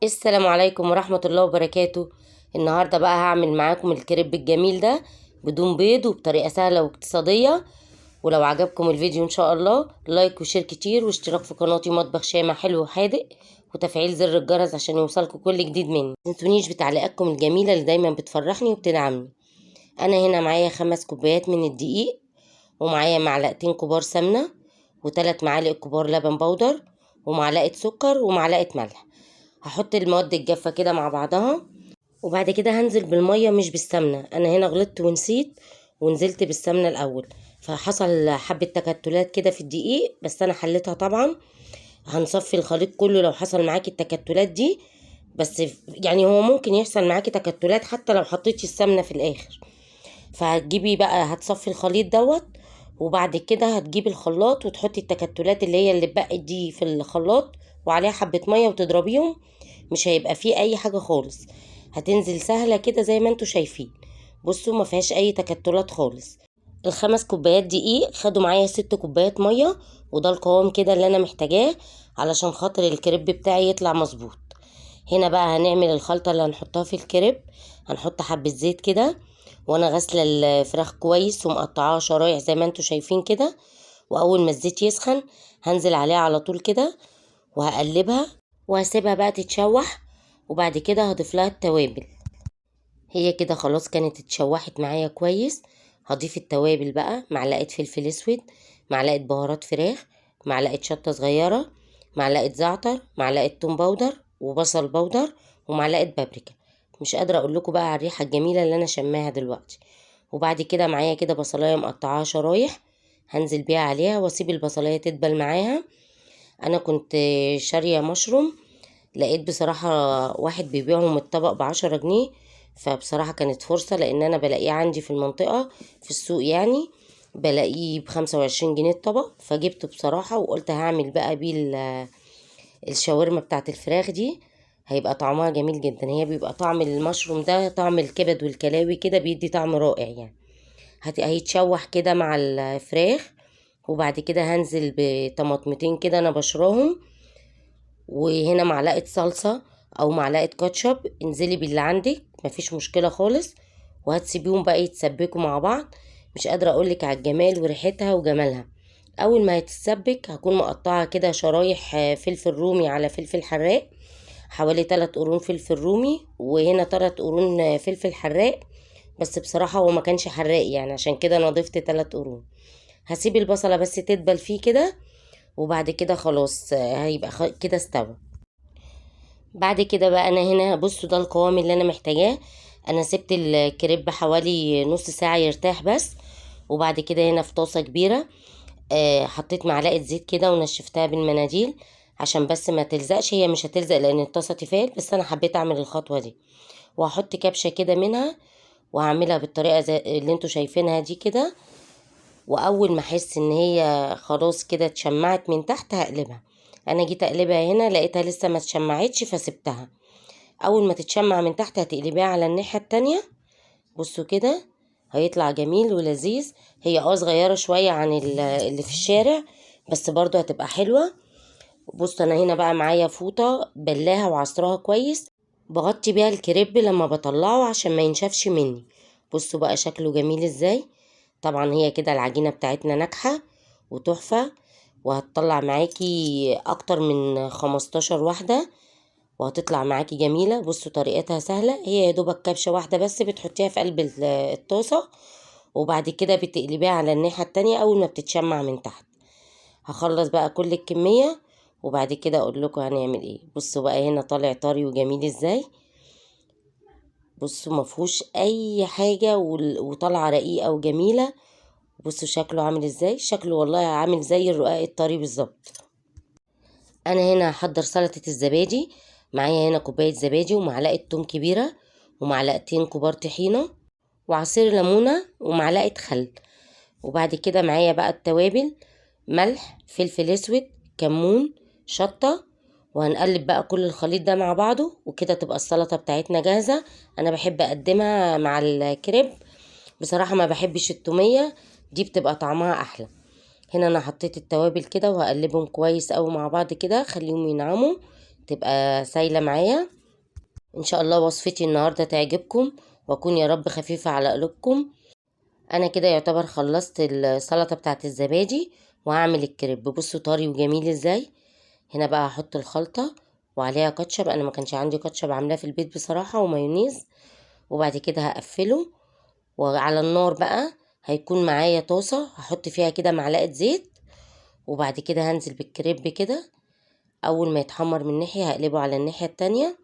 السلام عليكم ورحمة الله وبركاته. النهاردة بقى هعمل معاكم الكريب الجميل ده بدون بيض وبطريقة سهلة واقتصادية. ولو عجبكم الفيديو ان شاء الله like و share كتير واشتراك في قناتي مطبخ شامة حلو وحادق وتفعيل زر الجرس عشان يوصلكم كل جديد مني. متنسونيش بتعليقاتكم الجميلة اللي دايما بتفرحني وبتدعمني. انا هنا معايا 5 كوبايات من الدقيق، ومعايا معلقتين كبار سمنة، وتلات معالق كبار لبن بودر، ومعلقة سكر، ومعلقة ملح. هحط المواد الجافة كده مع بعضها، وبعد كده هنزل بالمية مش بالسمنة. انا هنا غلطت ونسيت ونزلت بالسمنة الاول، فحصل حبة تكتلات كده في الدقيق، بس انا حليتها طبعا. هنصفي الخليط كله لو حصل معاكي التكتلات دي، بس هو ممكن يحصل معاكي تكتلات حتى لو حطيتي السمنة في الاخر. فهتجيبي بقى، هتصفي الخليط دوت، وبعد كده هتجيبي الخلاط وتحطي التكتلات اللي هي اللي اتبقت دي في الخلاط، وعليها حبة مية وتضربيهم، مش هيبقى فيه اي حاجة خالص، هتنزل سهلة كده زي ما انتوا شايفين. بصوا ما فيهاش اي تكتلات خالص. ال5 كوبايات دقيق خدوا معايا 6 كوبايات مية، وده القوام كده اللي انا محتاجاه علشان خاطر الكريب بتاعي يطلع مظبوط. هنا بقى هنعمل الخلطة اللي هنحطها في الكريب. هنحط حبة زيت كده، وانا غاسلة الفراخ كويس ومقطعاها شرايح زي ما انتوا شايفين كده. واول ما الزيت يسخن هنزل عليها على طول كده وهقلبها وهسيبها بقى تتشوح، وبعد كده هضيف لها التوابل. هي كده خلاص كانت اتشوحت معايا كويس. هضيف التوابل بقى: معلقة فلفل اسود، معلقة بهارات فراخ، معلقة شطة صغيرة، معلقة زعتر، معلقة توم بودر وبصل بودر، ومعلقة بابريكا. مش قادرة اقول لكم بقى على الريحة الجميلة اللي انا شماها دلوقتي. وبعد كده معايا كده بصلاية مقطعاها شرايح هنزل بيها عليها واسيب البصلاية تدبل معاها. انا كنت شارية مشروم، لقيت بصراحة واحد بيبيعهم الطبق ب10 جنيه، فبصراحة كانت فرصة لان انا بلاقيه عندي في المنطقة في السوق، بلاقيه ب25 جنيه الطبق، فجبته بصراحة وقلت هعمل بقى بيه الشاورما بتاعت الفراخ دي، هيبقى طعمها جميل جدا. هي بيبقى طعم المشروم ده طعم الكبد والكلاوي كده، بيدي طعم رائع. هيتشوح كده مع الفراخ. وبعد كده هنزل بطماطمتين كده انا بشراهم، وهنا معلقة صلصة او معلقة كاتشب، انزلي باللي عندك مفيش مشكلة خالص، وهتسيبيهم بقى يتسبكوا مع بعض. مش قادرة اقولك على الجمال وريحتها وجمالها. اول ما هتتسبك هكون مقطعة كده شرايح فلفل رومي على فلفل حراق، حوالي 3 قرون فلفل رومي، وهنا 3 قرون فلفل حراق، بس بصراحة هو ما كانش حراق عشان كده انا ضفت 3 قرون. هسيب البصلة بس تدبل فيه كده، وبعد كده خلاص هيبقى كده استوى. بعد كده بقى انا هنا بصوا ده القوام اللي انا محتاجاه. انا سبت الكريب حوالي نص ساعة يرتاح بس. وبعد كده هنا في طاسة كبيرة، حطيت معلقة زيت كده ونشفتها بالمناديل عشان بس ما تلزقش. هي مش هتلزق لان الطاسة تيفال، بس انا حبيت اعمل الخطوة دي. وهحط كبشة كده منها وهعملها بالطريقة زي اللي انتوا شايفينها دي كده. واول ما احس ان هي خلاص كده اتشمعت من تحت هقلبها. انا جيت اقلبها هنا لقيتها لسه ما اتشمعتش فسبتها. اول ما تتشمع من تحت هتقلبيها على الناحية التانية. بصوا كده هيطلع جميل ولذيذ. هي صغيرة شوية عن اللي في الشارع، بس برضو هتبقى حلوة. بصوا انا هنا بقى معايا فوطة بلاها وعصراها كويس، بغطي بيها الكريب لما بطلعه عشان ما ينشفش مني. بصوا بقى شكله جميل ازاي. طبعا هي كده العجينة بتاعتنا ناجحة وتحفة، وهتطلع معاكي اكتر من 15 واحدة، وهتطلع معاكي جميلة. بصوا طريقتها سهلة، هي يا دوبك كبشة واحدة بس بتحطيها في قلب الطاسة، وبعد كده بتقلبيها على الناحية التانية اول ما بتتشمع من تحت. هخلص بقى كل الكمية وبعد كده اقول لكم هنعمل ايه. بصوا بقى هنا طالع طري وجميل ازاي. بصوا ما فيهوش اي حاجة وطالعة رقيقة وجميلة. بصوا شكله عامل ازاي، شكله والله عامل زي الرقاق الطري بالظبط. انا هنا هحضر سلطة الزبادي. معايا هنا كوباية زبادي ومعلقة توم كبيرة ومعلقتين كبار طحينة وعصير ليمونة ومعلقة خل. وبعد كده معايا بقى التوابل: ملح، فلفل اسود، كمون، شطة. وهنقلب بقى كل الخليط ده مع بعضه، وكده تبقى السلطة بتاعتنا جاهزة. انا بحب اقدمها مع الكريب بصراحة، ما بحبش التومية دي، بتبقى طعمها احلى. هنا انا حطيت التوابل كده وهقلبهم كويس قوي مع بعض كده، خليهم ينعموا. تبقى سايله معايا. ان شاء الله وصفتي النهارده تعجبكم واكون يا رب خفيفة على قلوبكم. انا كده يعتبر خلصت السلطة بتاعت الزبادي وهعمل الكريب. بصوا طري وجميل ازاي. هنا بقى هحط الخلطة وعليها كاتشب، انا ما كانش عندي كاتشب عاملاه في البيت بصراحة، ومايونيز. وبعد كده هقفله، وعلى النار بقى هيكون معايا طاسه هحط فيها كده معلقه زيت، وبعد كده هنزل بالكريب كده. اول ما يتحمر من ناحية هقلبه على الناحية التانية.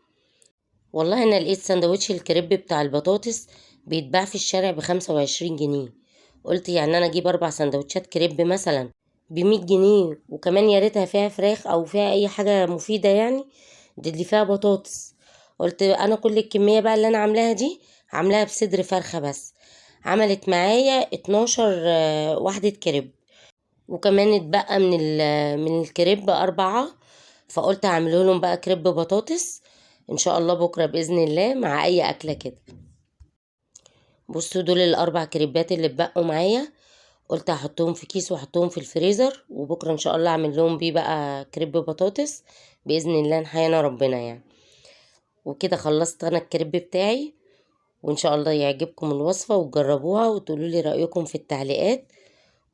والله انا لقيت سندوتش الكريب بتاع البطاطس بيتباع في الشارع ب25 جنيه، قلت يعني انا اجيب 4 سندوتشات كريب مثلا ب100 جنيه، وكمان يا ريتها فيها فراخ او فيها اي حاجة مفيدة، يعني دي اللي فيها بطاطس. قلت انا كل الكمية بقى اللي انا عاملاها دي عاملاها بصدر فرخة بس، عملت معايا 12 وحده كريب، وكمان اتبقى من الكريب 4، فقلت هعمله لهم بقى كريب بطاطس ان شاء الله بكره باذن الله مع اي اكله كده. بصوا دول ال4 كريبات اللي اتبقوا معايا، قلت هحطهم في كيس واحطهم في الفريزر، وبكره ان شاء الله اعمل لهم بيه بقى كريب بطاطس باذن الله نحيانا ربنا يعني. وكده خلصت انا الكريب بتاعي، وان شاء الله يعجبكم الوصفة وتجربوها وتقولوا لي رايكم في التعليقات،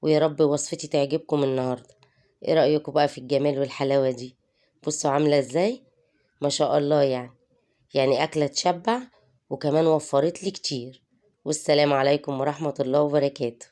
ويا رب وصفتي تعجبكم النهارده. ايه رايكم بقى في الجمال والحلاوه دي؟ بصوا عامله ازاي ما شاء الله، يعني اكله تشبع، وكمان وفرت لي كتير. والسلام عليكم ورحمة الله وبركاته.